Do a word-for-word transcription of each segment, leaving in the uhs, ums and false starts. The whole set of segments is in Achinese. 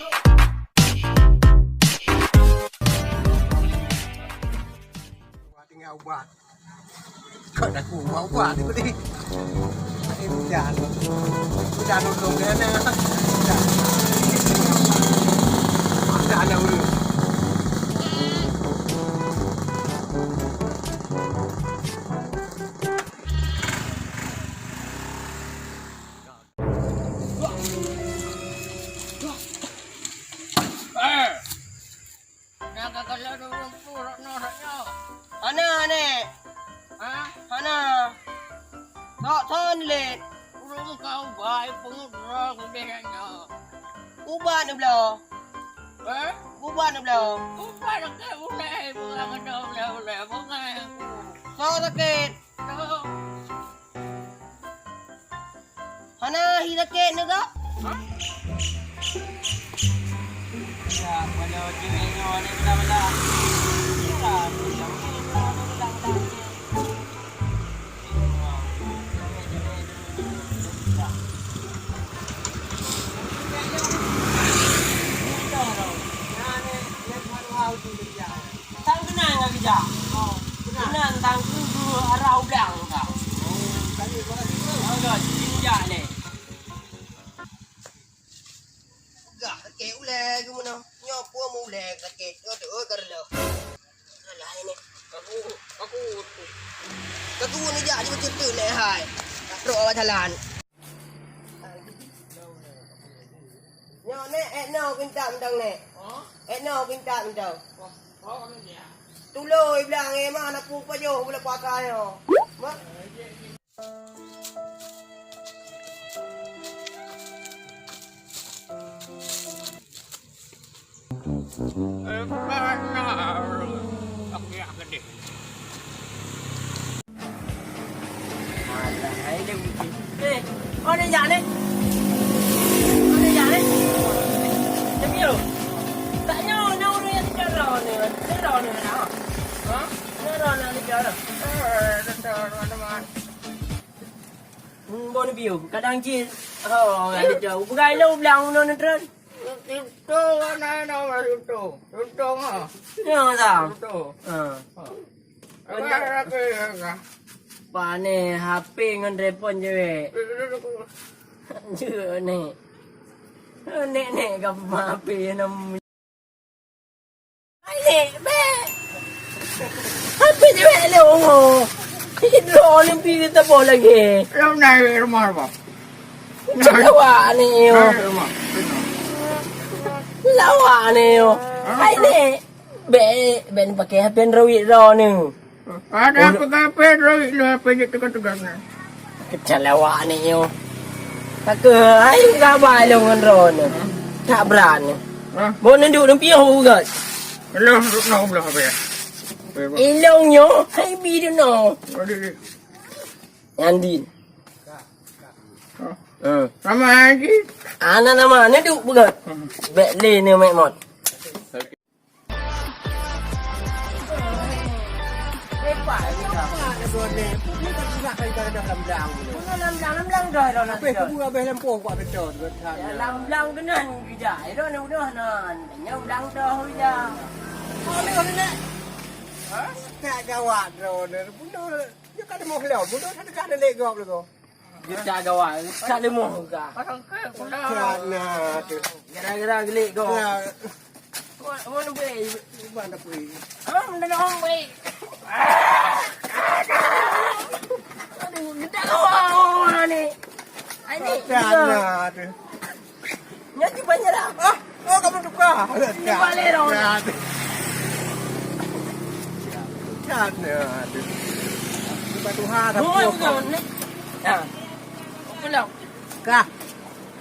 Wah, tinggai ubat. Kau dah kuat ubat ni tadi. Hujan. Hujan untung dia ni. Hujan. Hujan dah urus. Eh! Nyang ka kalon ureueng pu rot nyoe, rot nyoe. Hana, Nek. Hah? Hana. Sok thon lét. Ureueng ka ubai peungeuet droe udeh nyoe. Ubat neubloe. Eh? Ubat neubloe. Ubat keu ulèe, bukan ngeudong ulèe-ulèe, bungai aku. Sok sakét. Sok. Hana hi sakét nyoe, Kak? Hah? Ya, pada cewek nyoe ni bela-bela. Iyalah, bela-bela. Tang keunan ngon geujak. Oh, keunan. Keunan tang keunan arah u blang ka. Oh, tadi berapa kilo? Oh, dah, sijak lé. Gah, sakét ulèe geumeunyoe. Nyoe pue meuulèe sakét. Nyoe teuh, oh, ka reuloh. Alah, ini. Aku, aku. Ka kuwun ijak di bacut tu lé hai. Tak trok awak jalan. Nyoe, Nek, eh, no, kintab mantong, Nek. Hah? Eh, no, kintab mantong. Wah, wah, kami ni, ah. Tulôi blang, eh, ma, aneuk pu pajoh bulan puasa nyoe. Ma? Eh, mana? Aku yak gede. Alah, hai dia bikin. Eh, mana jak ni? Mana jak ni? Tapi yo, tak nyawa, nyawa orang yang bicara ni. Bicara ni, ha? Ha? Bicara nak bicara. Eh, teman-teman. Hmm, bon biu, kadang cil. Oh, ada jauh. Bukan lo bilang uno neutron. Itu mana nama itu? Itu mah. Ya, tak? Itu. Ha. Ha. Apa lagi ya? Pane H P ngon telepon je, weh. Itu, itu, itu. Anjir, nek. Nek, nek, ka peumaaf, P enam. Hai, nek, bèk. H P je, bèk, lé, oh. Hidro ni pi kita boh lagi. Lom naik rumah apa? Cakap awak ni, yo. Naik rumah. Lawak ni, yo. Hai, nek. Bèk, bèk ni pakai H P Android droe ni. Ada apa kape droe ni, apa je tekan-tekan ni? Kecil awak ni, yo. Tak ke, ai, gaba ilong ngon droe ni. Tak berani. Hah? Bo neuduk dum piôh ugat. Belum, belum, belum, apa ya? Ilong nyo, hai bi dum no. Aduh, aduh. Andin. Hah? Eh. Nama lagi? Ana nama, neuduk ugat. Hmm. Bèk lé ni, Mek Mot. Lam blang keunan geujak. Lam blang doh geujak. Tak gawat droe. Bunoe, nyoe ka leumoh lom. Bunoe ka leumoh lom. Geutak gawai, geutak leumoh gah. Pasang ke, pula. Geutak na tu. Gara-gara gelik gah. Ya. Mana, mana boleh? Mana boleh? Ah, mana nak boleh? Aduh, geutak gawai ni. Ai ni. Geutak na tu. Nyan cuma nyerah. Ah, oh, kamu tukar. Ini balik dong. Ya, tu. Kan, ya, tu. Bukan Tuhan, tapi Tuhan. Bukan, bukan. Nah. Pulang. Kah?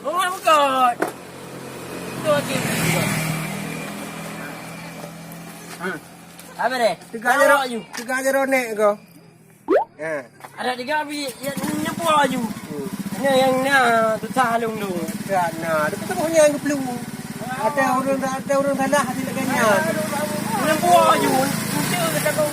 Rumah bukan. Tu lagi. Ha. Apa deh? Tiga je ro-, tiga je ronek kau. Ha. Ada tiga bi, ya, nyepo aju. Hmm. Ini yang na, tu salung tu. Ya, na. Dia kata punya yang kepelu. Ada orang, ada orang salah, hati nak ganyan. Nyepo aju. Itu kata kau.